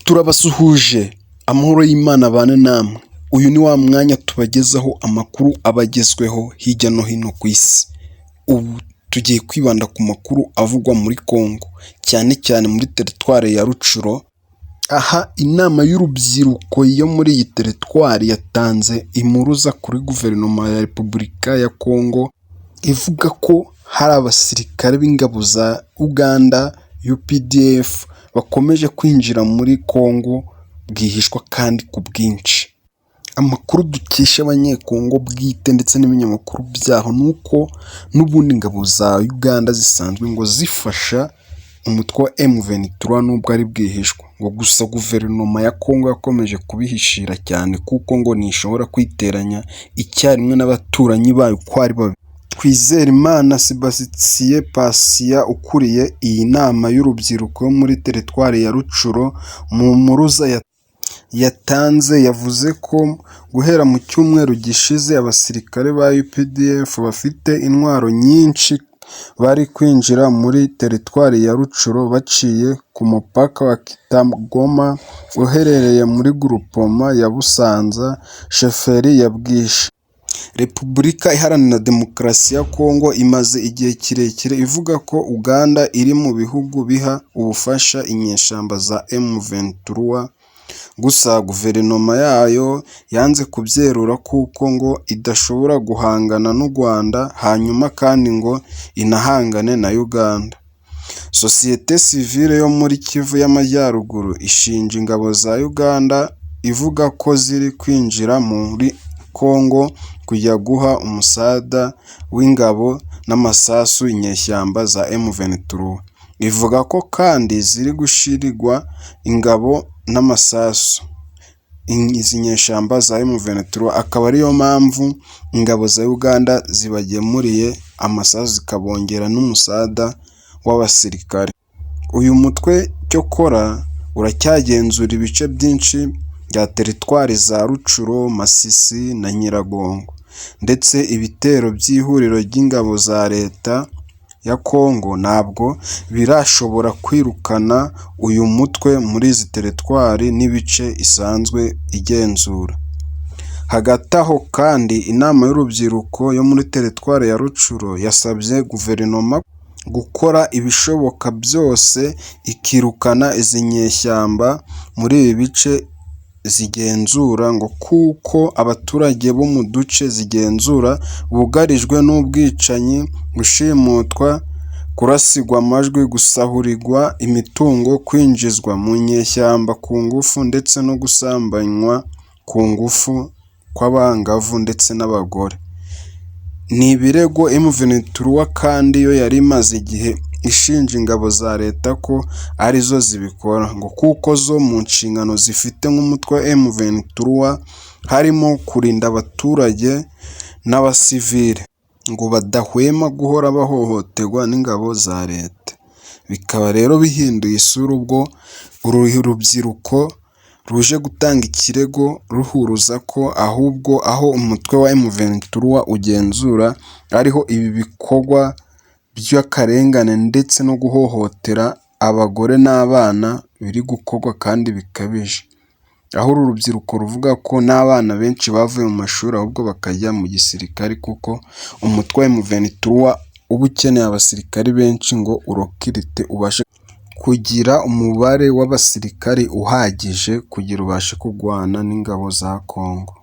Turabasuhuje, amahoro y'Imana abane namwe. Uyu ni wa mwanya tubagezaho amakuru aba agezweho hirya no hino ku isi. Ubu tugiye kwibanda ku makuru avugwa muri Congo, cyane cyane muri teritwari ya Rutshuru. Aha inama y'urubyiruko yo muri iyi teritwari yatanze impuruza kuri guverinoma ya Repubulika ya Congo, ivuga ko hari abasirikare b'ingabo za Uganda UPDF bakomeje kwinjira muri Congo bwihishwa kandi ku bwinshi. Amakuru dukesha Abanyekongo bwite ndetse n'ibinyamakuru byaho ni uko n'ubundi ingabo za Uganda zisanzwe ngo zifasha umutwe wa M23 nubwo ari bwihishwa, ngo gusa guverinoma ya Congo yakomeje kubihishira cyane kuko ngo ntishobora kwiteranya icyarimwe n'abaturanyi bayo uko ari babiri. Twizerimana Sebastien Patient ukuriye iyi nama y'urubyiruko yo muri teritwari ya Rutshuru, mu mpuruza yatanze yavuze ko guhera mu cyumweru gishize abasirikare ba UPDF bafite intwaro nyinshi bari kwinjira muri teritwari ya Rutshuru baciye ku mupaka wa Kitagoma uherereye muri Grupoma ya Busanza, Sheferi ya Bwisha. Repubulika Iharanira Demokarasi ya Congo imaze igihe kirekire ivuga ko Uganda iri mu bihugu biha ubufasha inyeshyamba za M23, gusa guverinoma yayo yanze kubyerura kuko ngo idashobora guhangana n'u Rwanda hanyuma kandi ngo inahangane na Uganda. Sosiyete sivile yo muri Kivu y'Amajyaruguru ishinja ingabo za Uganda ivuga ko ziri kwinjira muri Congo kujya guha umusada w'ingabo n'amasasu inyeshyamba za M23. Ivuga ko kandi ziri gushirirwa ingabo n'amasasu izi nyeshyamba za M23, akaba ariyo mpamvu ingabo za Uganda zibagemuriye amasasu zikabongera n'umusada w'abasirikare. Uyu mutwe cyokora uracyagenzura ibice byinshi bya teritwari za Rutshuru, Masisi na Nyiragongo, ndetse ibitero by'ihuriro ry'ingabo za leta ya Congo ntabwo birashobora kwirukana uyu mutwe muri izi teritwari n'ibice isanzwe igenzura. Hagati aho kandi, inama y'urubyiruko yo muri teritwari ya Rutshuru yasabye guverinoma gukora ibishoboka byose ikirukana izi nyeshyamba muri ibi bice zigenzura, ngo kuko abaturage bo mu duce zigenzura bugarijwe n'ubwicanyi, gushimutwa, kurasigwa amajwi, gusahurirwa imitungo, kwinjizwa mu nyeshyamba ku ngufu ndetse no gusambanywa ku ngufu kw'abangavu ndetse n'abagore. Ni ibirego M23 kandi yo yari imaze igihe ishinja ingabo za leta ko arizo zibikora, ngo kuko zo mu nshingano zifite nk'umutwe wa M23 harimo kurinda abaturage n'abasivile, ngo badahwema guhora bahohoterwa n'ingabo za leta. Bikaba rero bihinduye isura ubwo uru rubyiruko ruje gutanga ikirego ruhuruza ko ahubwo aho umutwe wa M23 ugenzura ariho ibi bikorwa by'akarengane ndetse no guhohotera abagore n'abana biri gukorwa kandi bikabije. Aho uru rubyiruko ruvuga ko n'abana benshi bavuye mu mashuri ahubwo bakajya mu gisirikare kuko umutwe wa M23 uba ukeneye abasirikari benshi ngo urecruite ubashe kugira umubare w'abasirikari uhagije kugira ubashe kurwana n'ingabo za Congo.